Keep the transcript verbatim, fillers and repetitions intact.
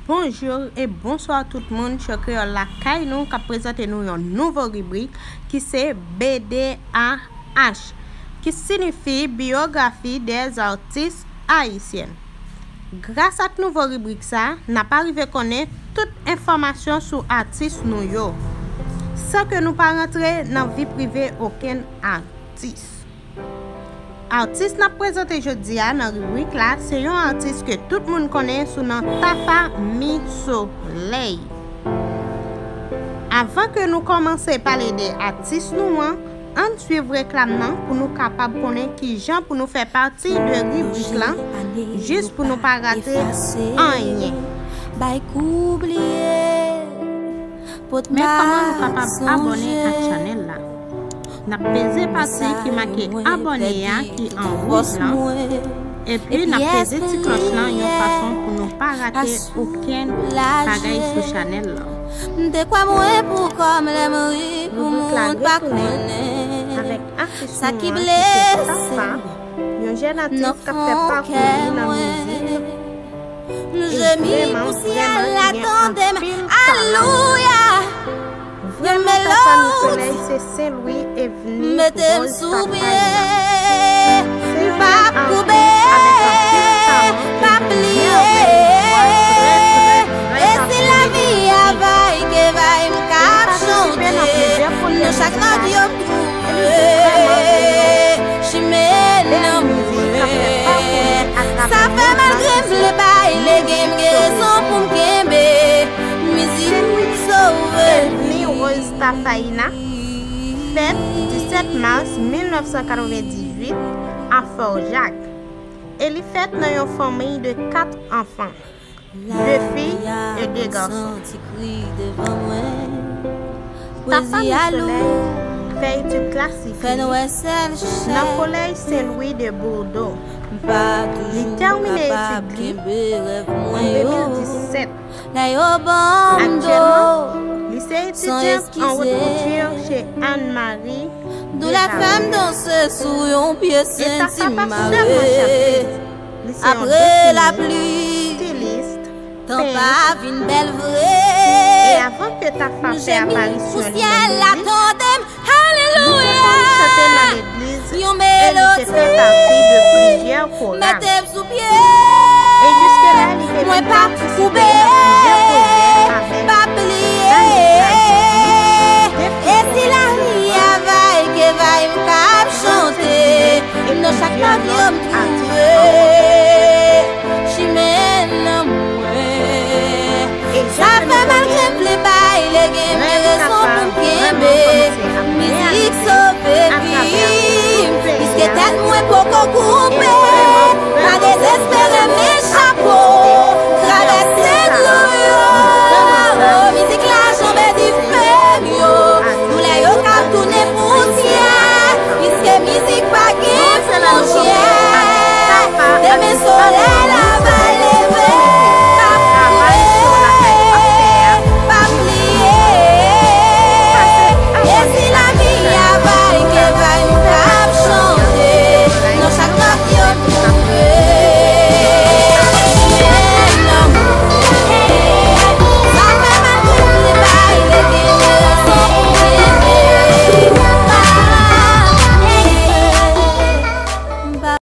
Bonjou e bonswa tout moun, Cho Kreyòl lakay nou k ap prezante nou yon nouvo ribrik ki se B D A H, ki siyifi Biographie des Artistes Haïtiens. Gras ak nouvo ribrik sa, n ap arive konnen tout enfòmasyon sou atis nou yo, san ke nou pa rantre nan vi prive okenn atis. Atis n ap prezante jodi a nan ribrik la se yon atis ke tout moun konnen sou non Tafa Mi Solèy. Avan ke nou kòmanse pale de atis nou an, ann swiv reklam nan pou nou kapab konnen kijan pou nou fè pati de ribrik lan, jis pou nou pa rate anyen. Bay kou bliye. Men kòman nou kapab abòne ak chanèl la? N ap peze pati ki make abòne a ki an wouj lan, epi n ap peze ti klòch lan yon fason pou nou pa rate okenn bagay sou chanèl lan. M te kwè mwen pou kòm lè m ri pou moun pa konnen sa ki blese. Yon jèn atis k ap fè pakou li nan mizik. M jemi pou syèl la tande m. Alelouya. Yon melodi mete m sou pye. M p ap koube, p ap bliye. E si lavi a vay ke vay, m k ap chante. Nan chak nòt yo m touche. Chimen nan mwen. Sa fè malgre m vle bay legen, m gen rezon pou m kenbe. Mizik sove. Evni Rose Tafaina fèt disèt mas mil nèf san katrevendizuit a Fò Jak, e li fèt nan yon fanmiy de kat anfan, de fi e de gason. Tafa Mi Solèy fè etid klasik li nan kolèj Sen Lwi de Bodo. Li tèmine etid li an de mil disèt. Akyèlman, li se etidyan an wot kouti che Anne Marie Desjardins. E Tafa pa sèlman chanteuse, li se yon desinè, stilis, pent. E avan ke Tafa fè aparisyon li nan mizik, li te konn chante nan legliz e li te fè pati de plizyè koral. E jiskela, li te menm patisipe nan plizyè pwojè avèk Vanessa Gilles, de Fleuriste Paris, e plizyè lòt atis ankò. Chimen nan mwen. Sa fè malgre m vle bay legen, men rezon pou m kenbe. Mizik sove vi m. Piske tèt mwen poko koupe.